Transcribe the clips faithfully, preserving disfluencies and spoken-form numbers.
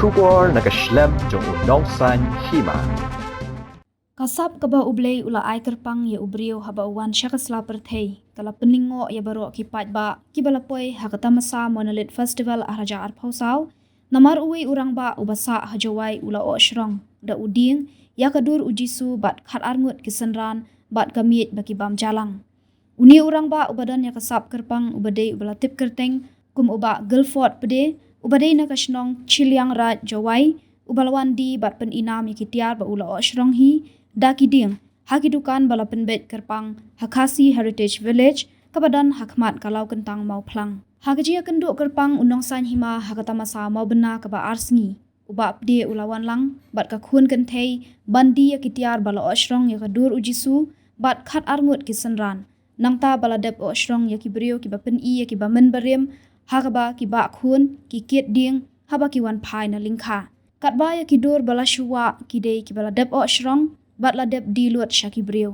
Khubor na ka shlem jong u Nongsaiñ Hima. Ka sap kaba U Blei u la ai kyrpang ïa u briew haba u wan sha ka sla pyrthei ka la pynlyngngoh ïa baroh ki paidbah kiba la poi ha ka Tamasa Monolith Festival arhajar arphew saw. Namar uwei u rangbah uba sah ha Jowai u la oh shrong da u dieng ïa ka dur u Jisu bad khat arngut ki synran bad ka miej ba ki bam jalang. Une u rangbah uba don ïa ka sap kyrpang uba dei uba la tip kyrteng kum u Bah Guilford Pde, uba dei na ka shnong Chiliangraij Jowai, uba la wan die bad pyni nam ïa ki tiar ba u la oh shrong hi da ki dieng ha ki dukan ba la pynbeit kyrpang ha Khasi Heritage Village kaba don ha khmat ka Lawkyntang Mawphlang. Ha ka jingïakynduh kyrpang u Nongsaiñ Hima ha ka Tamasa Mawbynna kaba ar sngi, u Bah Pde u la wan lang bad ka khun kynthei ban die ïa ki tiar ba la oh shrong ïa ka dur u Jisu bad khat arngut ki synran. Nangta ba la dep oh shrong ïa ki briew kiba pyni ïa kiba mynbarim ha kaba ki bah khun ki kit dieng haba ki wan phai na lyngkha. Katba ïa ki dur ba la shu wah ki dei kiba la dep oh shrong bad la dep die lut sha ki briew.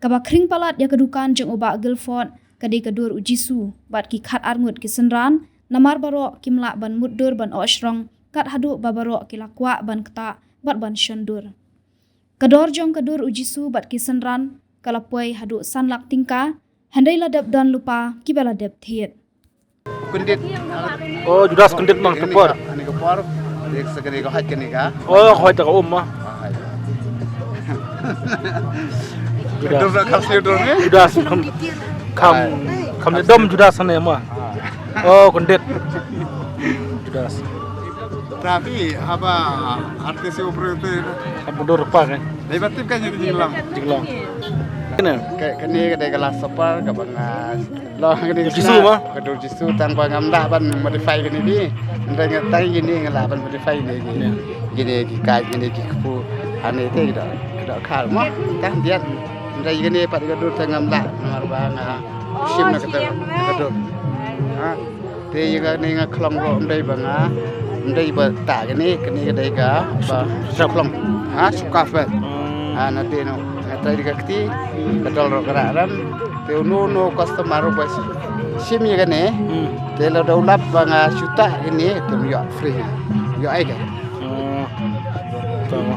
Kaba khring palat ïa ka dukan jong u Bah Guilford ka dei ka dur u Jisu bad ki khat arngut ki synran, namar baroh kim lah ban mutdur ban oh shrong kat haduh ba baroh ki la kwah ban ktah bad ban shon dur. Ka dor jong ka dur u Jisu bad ki synran ka la poi haduh san lak tyngka, hynrei la dep don lypa kiba la dep thied. Kyndit. Oh, Judas kyndit mang, te por. Ani ka por. Dik sa kani ka haj kani ka. Oh, ka haj ka um ma. Judas. Dur da kham sliu dur ni. Judas kham, kham, kham dom Judas ne ma. Oh, kyndit. Judas. Tapi haba artis u briew te. Haba dur pa kan. Dei ba tip kan ïa ka jinglam. Jinglam. Kane. Ka, kane ka dei ka Last Supper kaba nga long kane. Jisu ma? Ka dur Jisu tang ba ngam lah ban modify kane dei. Hynrei nga tang kine nga lah ban modify kine. Kine ki kai kine ki kpu. Ane te ki da, ki da khar ma. Tang diat. Hynrei kane pat ka dur tang ngam lah. Namar ba nga shim na kata ka dur. Ha. Te ïa kane nga khlong ruh ym dei ba nga, ym dei ba ta kane, kane ka dei kaba shu khlong. Ha, shu kaf ba. Hmm. Ha, na te no, nga trai da ka kti, ka dol ruh ka rah ram. Te uno uno u customer ruh ba shim ïa kane. Hmm. Te lada u lap ba nga shu ta kane, te um ïoh free. Ïoh ai ka. Hmm. Tama.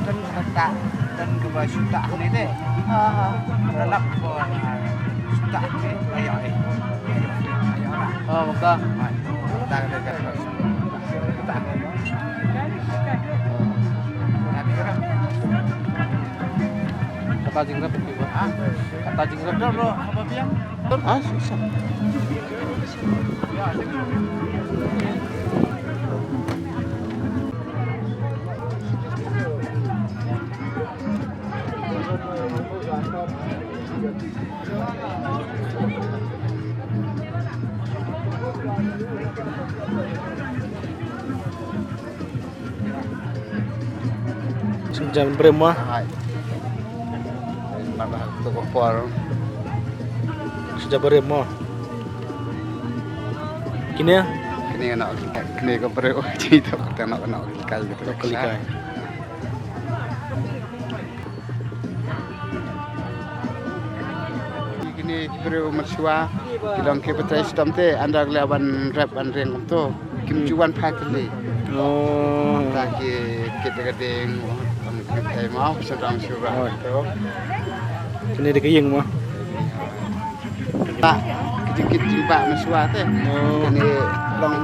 Kan kata, kan kaba shu ta ni deh. Lalap ko shu ta ni, ayo eh. Ayo lah. Oh, betul. Mai, ta ni kan. Kata jingrep. Kata jingrep. Ah, susah. Sing jam brem mo. Hai. Mana tu ko por. Sing jam brem mo. Kine? Kine na, kine ko brem. Cerita ko tengok na kali ko. Kali kai. Kine ki briew mynshuwa ki long ki batai shitom te, ynda ki la ban rep ban riang kumto kim ju wan phai tylli. Oh. Ta ki kit da ka ding, ki thei mo, shu dang shu rah to. Kine da ka ïing mo. Ba, ki jingkit jingbah mynshuwa te. Oh. Kine long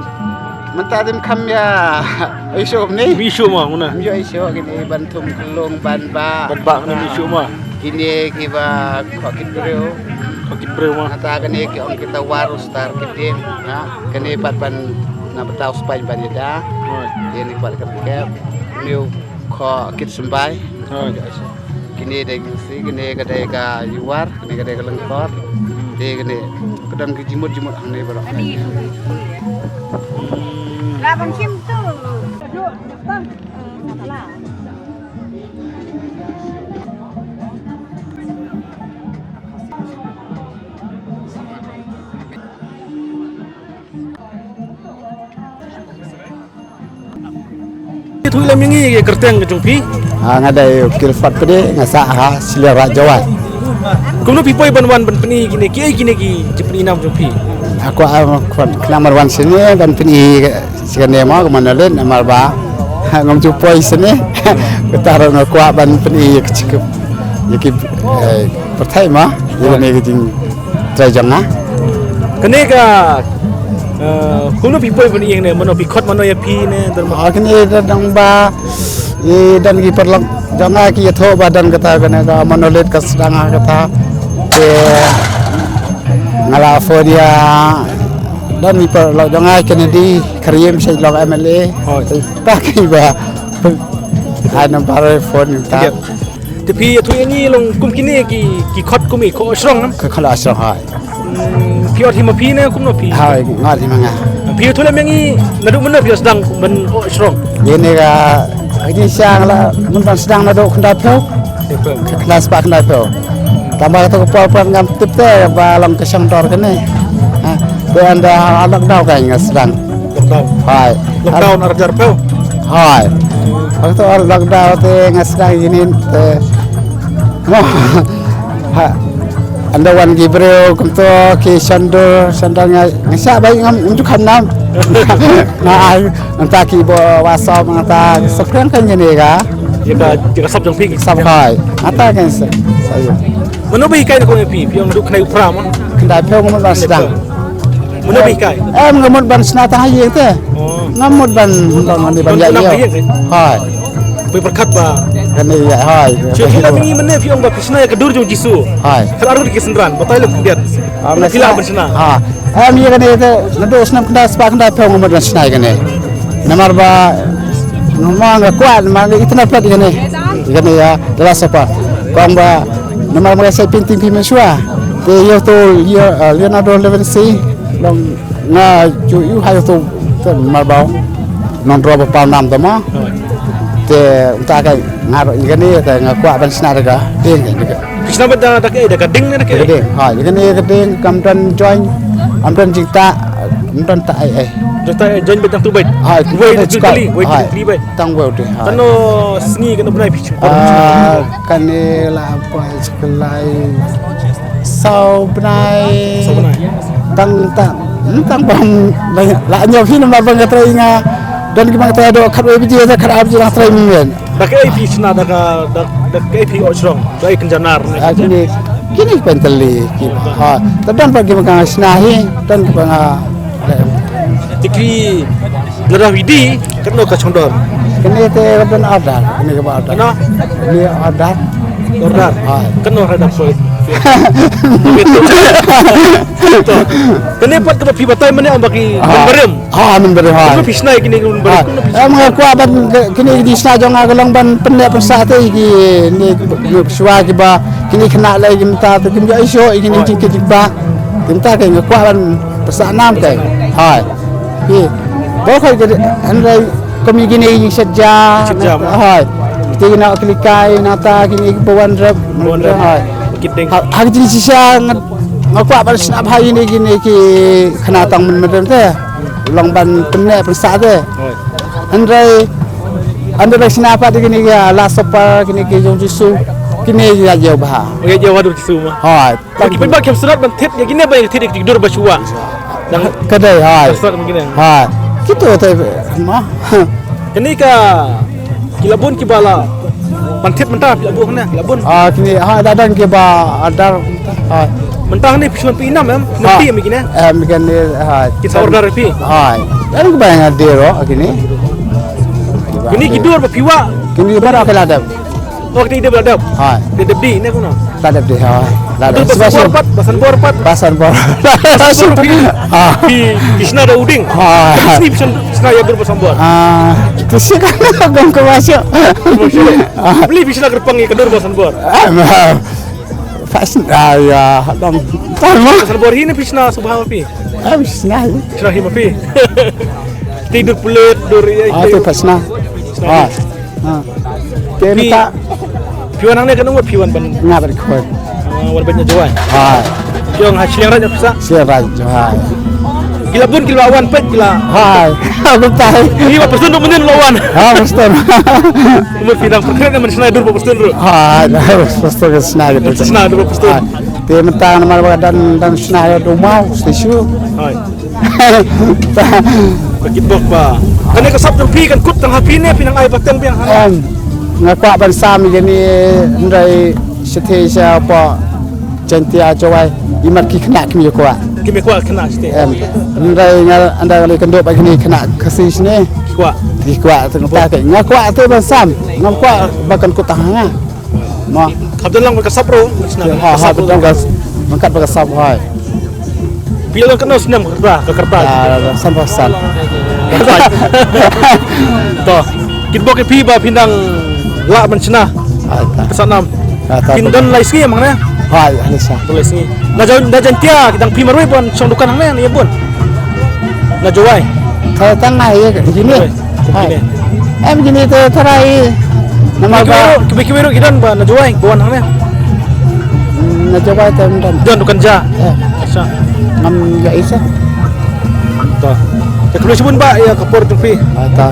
mynta dim kham ïa issue ne. Issue mo muna. Ym ïoh issue kine ban thum khlung ban bah. Ban bah kine issue mo. Kine kiba khot kit briew. Khot kit briew mo. Mynta kine ki ong kita war u star kit ding. Ha, kine pat ban na btau spine ban ïada. Oh. Kine pat ka kep. Kine khot kit symbai. Oh. Kine dei ka si, kine ka dei ka iwar, kine ka dei ka lyngkor. Te kine ka don ka jimut jimut hangne baroh. Ani. Lah ban shim tu. Phi lem ïa ngi ïa ka kyrteng ka jong phi? Ah, nga dei u Kilford Pde, nga sah ha Shilliang Raid Jowai. Kumno phi poi ban wan ban pyni kine ki, eh, kine ki jingpyni nam jong phi? Aku am kwan kena marwan sini ban pyni sini mo ka monolith namar ba ngam ju poi sini. Kata ruh nga kwah ban pyni ïa ki, ïa ki, eh, pyrthei mo ïa kane ka jing trai jong nga. Kane ka, eh, kumno phi poi ban ïeng ne, mano phi khot mano ïa phi ne, dan ma- Ah, kane da dang ba, i dan ki paralok jong nga ki ïathuh ba dan kata kane ka monolith ka sdang ha kata. Te nga la phone ïa dan ki paralok jong nga Kennedy Karim Sheikh Long M L A. Oh. Ta ki ba. Ai number phone ta. Yep. Te phi ïathuh ïa ngi long kum kine ki, ki khot kum i ko shrong nam? Ka khala shrong hai. Hmm, phi ot hi ma phi ne kumno phi? Hai, ngat hi ma nga. Phi ïathuh lem ïa ngi naduh mynno phi sdang ban ot shrong? Ine ka, ini siang la, mun ban sdang naduh khyndai phew. Khyndai phew. Khyndai spah khyndai phew. Tang ba kato ka por pran ngam tip te ba long ka shong dor kane. Ha, te ynda lockdown ka nga sdang. Lockdown. Hai. Lockdown ar hajar phew. Hai. Waktu ar lockdown te nga sdang ïa kine te. Mo. Ha. Ynda wan ki briew kumto ki shon dur, shon dur nga, nga shah bai ngam, ngam ju kham nam. Nga ai, nangta ki ba wa sop nangta sop kren kan ïa kane ka. Ïa ka, ïa ka sop jong phi. Sop hai. Nangta kan sa. Sa ïa. Mano ba hikai na ko phi, phi ong duk khyndai u phra mo? Khyndai phew ngam mut ban sdang. Mano ba hikai? Em, ngam mut ban shna tang ha ïing te. Oh. Ngam mut ban, ban, ban, ban ïa ïa. Hai. Phi pyrkhat ba. Kane ïa, hai. Shu phi la mingi mynne phi ong ba phi shna ïa ka dur jong Jisu. Hai. Khat arngut ki synran, batai lem khyndiat. Ah, phi la ban shna. Ha. Em, ïa kane te, naduh snem khyndai spah khyndai phew ngam mut ban shna ïa kane. Namar ba, namar nga kwah, namar nga itna plat ïa kane. Ïa kane ïa, The Last Supper. Kong ba, namar ma nga shait painting phi mynshuwa. Te ïa to Leo-, eh, Leonardo da Vinci, long nga ju ïohi ïa to, te namar ba nongdro ba paw nam te mo. Te uta ka nga ro ïa kane te nga kwah ban shna da ka dieng ka. Phi shna beit da, da ka, da ka dieng ne da ka. Da ka dieng. Ha, ïa kane ka dieng kam don join, kam don jingtah, kam don tah ai ai. Jingtah ai join beit tang tu beit. Ha, wei tu jingtah, wei tu jingtah beit. Tang wei tu. Ha. Kano sngi kano bnai phi Ah, kane la poi skulai saw bnai. Saw bnai. Tang, tang, hmm, tang bang, bang, la ñiew phi namar ba nga trei nga. Don ki ba nga trei do khat wei baje, khat ar baje nga trei myn. Da kaei phi shna da ka, da, da kaei phi ot shrong, da kaei kynja nar ne. Ah, kine, kine ki pyntyllih ki. Ha, te don pat ki ba nga shna hi, don ki ba nga Te ki lada phi die, katno ka shong dor? Kane te ka ban order, kane ka ban order. Kano? Kane order. Order. Hai. Katno order poi? Kane pat kaba phi batai mynne ong ba ki, ah, mynbarim. Ah, mynbarim, hai. Kano phi shna ïa kine ki mynbarim? Hai. Kano phi shna? Em, nga kwah ban ki, kine ki shna jong nga ka long ban pynneh pynsah te ki, ne, ne shuwa kiba, kine khynnah lei ki mynta te kim ïoh ïoh ïa kine ki jingkit jingpang. Ki mynta ke nga kwah ban pynsah nam te. Hai. Ki. Ba khoi ka hynrei kum ïa kine ïa shet ja. Shet ja, ma. Hai. Kita ïa na kli kai na ta kine ki pawan rep. Pawan rep. Hai. Ki ding. Ha, ha ki jing shisha nga, nga kwah ban sngap ha ïa kine kine ki khana tang men men te. Long ban pynneh pynsah te. Hai. Hynrei ynda ba sngap ha kine ki Last Supper kine ki jong Jisu kine ïa ïa bha. Ïa ïa bha dur Jisu ma. Hai. Ki paidbah ki hap sngewthuh ban thied ïa kine ba thied ïa ki dur ba shuwa. Dang ka dei, hai. Sngewthuh ban kine. Hai. Kito te ma. Kane ka ki la bun kiba la ban thied mynta phi la bun ne, ki la bun. Ah, kine ha da dang kiba order. Hai. Mynta ne phi shu pynïaid nam em, mynta em kine. Em kine, hai. Ki sa order phi. Hai. Em kiba nga dei ro kine. Kine ki dur ba phi wah. Kine ba ro ki la dep. Oh, kita ida ba la dep. Hai. Ida dep di ne kumno? La dep di, hai. La dep. Dur ba sanbor pat, ba sanbor pat. Ba sanbor. Ba sanbor phi. Ah. Phi, phi shna da u dieng. Hai. Phi shna, phi shna ïa dur ba sanbor. Ah, itu sih kan gong ka masuk. Masuk. Ah. Beli phi shna kyrpang ïa ka dur ba sanbor. Ah, ma. Pas, ah, ya, dong. Ba sanbor hi ne phi shna sngewbha phi? Ah, phi shna hi. Shna hi ma phi. Ti dur pulit, dur ïa. Ah, ti pas shna. Shna hi. Ah. Ha. Te phi, mynta phi wan hangne katno ngut phi wan ban? Nga ban khot. Ah, wan ban ïa Jowai. Ha. Phi ong ha Shilliang Raid phi sah? Shilliang Raid Jowai. Ki la bun ki la wan peit ki la. Hai. Kumta hi. Ki ba pyrshah mynnin la wan. Ha, pyrshah. Kumba phi dang pyrkhat ne man shna dur ba pyrshah dur. Ha, pyrshah ka shna ka dur. Shna dur ba pyrshah. Te mynta namar ba dang dang shna dur mau shisha. Hai. Ka kitbok ba. Kane ka sap jong phi kan kut tang ha phi ne phi nang ai pateng biang ha. Em, nga kwah ban sam ïa kane hynrei shatei sha pdeng Jaintia Jowai, i mat ki khynnah kim ïa kwah. Kim ïa kwah khynnah shatei. Em, hynrei nga ynda nga leit kynduh bad kine khynnah Khasi shane. Ki kwah. Ki kwah te nga kwah te ban sam. Ngam kwah ba kan kut tang ha nga. Mo. Hap don lang ka sap ruh. Ha, hap don ka, mangkat ba ka sap hai. Phi la don katno snem ka kyrta, ka kyrta? Ah, san phew san. To. Kitbok ïa phi ba phi nang lah ban shna. Hai ta. Ka sap nam. Ah, ta, phi ta. Don lai sngi hangne? Hai, lai sa. Don lai sngi. Na Jain, na Jaintia ki dang phi marwei ban shong dukan hangne ne ïa bun? Na Jowai. Tang tang na ïa kine. Jowai. Hai. Em kine te tharai. Namar ba kiwei ruh, kiwei ruh ki don ba na Jowai, ba wan hangne. Na Jowai te ym don. Don dukan ja. Eh. Sa. Ngam ïa isa. To. Te khublei shibun ba ïa ka por jong phi. Ah, ta.